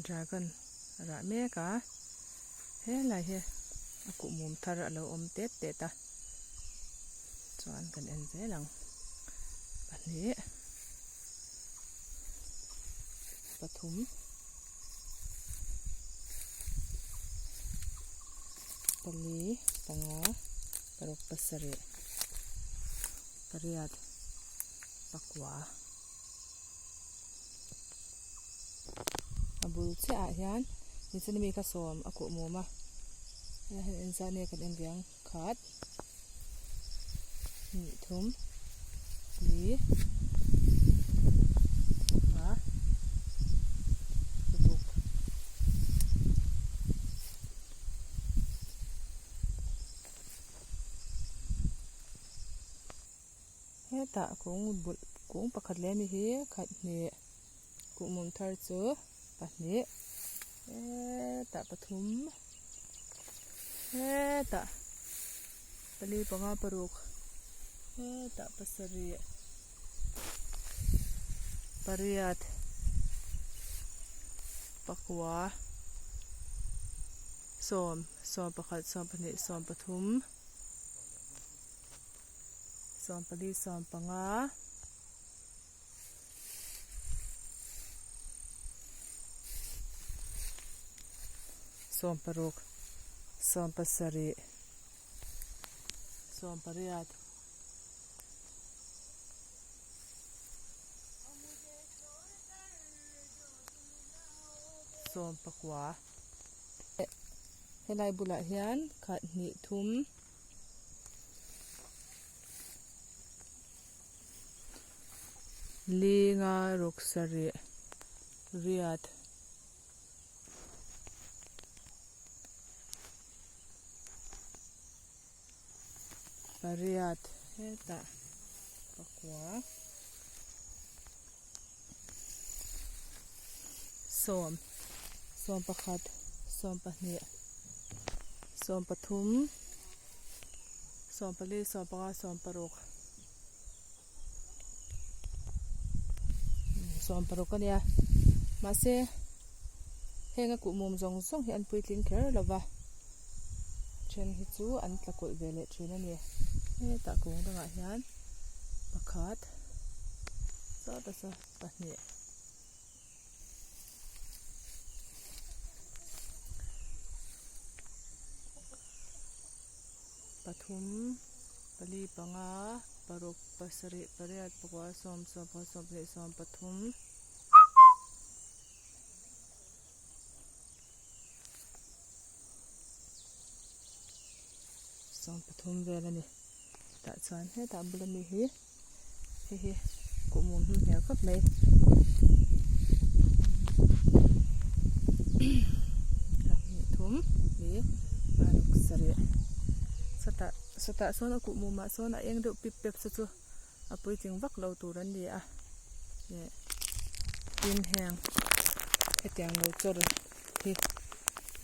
Dragon a rah mek a, helai hi a kuhmum thar a lo awm tet tet a, chuan kan en zel ang pahnih pathum pali panga paruk pasarih pariat pakua. A bul chiah ah hian nichina mi kha sawm a kuh mum a helai hian engzat nge kan en ve ang khat hnih thum li a ruk. Hetah kung bulh kung pakhat leh ami hi khat hnih kuhmum thar chu pahnih hetah pathum hetah pali panga paruk hetah pasarih pariat pakua sawm sawm pakhat sawm pahnih sawm pathum. Sawmpali sawmpanga sawmparuk sawmpasarih sawmpariat sawmpakua helai bulah hian khat hnih thum. Linga ruk sarih riat pariat hetah pakua sawm sawm pakhat sawm pahnih sawm pathum sawm pali sawm panga sawm paruk sawm paruk a nia mahse heng a kuhmum zawng zawng hi an puitling kher lo va then hi chu an tla kulh ve leh thin a ni hetah kung dangah hian pakhat sawta saw pahnih. Pathum pali panga paruk pasarih pariat pakua sawm sawm pakhat sawm pahnih sawm pathum sawm pathum vel a ni tah chuan hetah bula mi hi hei hi kuhmum hnu hmel khawp mai pahnih thum li paruk sarih sawtah sawtah sawn a kuhmum ah sawn a eng deuh pip pep saw chu a puitling vak lo tur an ni a leh tin heng hetiang lo chawr hi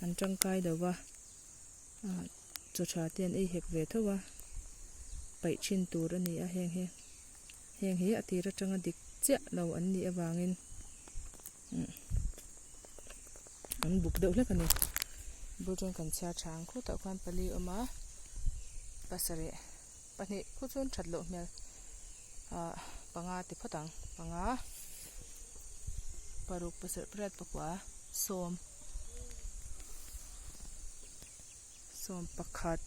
an tangkai lo va ah chaw tha te an ei hek ve tho a paih thin tur a ni a heng hi heng hi a tir atanga dik chiah lo an nih avangin an buk deuh hlek a ni bul chuan kan chhiar tha ang khutah khuan pali a awm a pasarih pahnih khu chuan that loh hmel ah panga ti phawt ang panga paruk pasarih pariat pakua sawm. Sawm pakhat.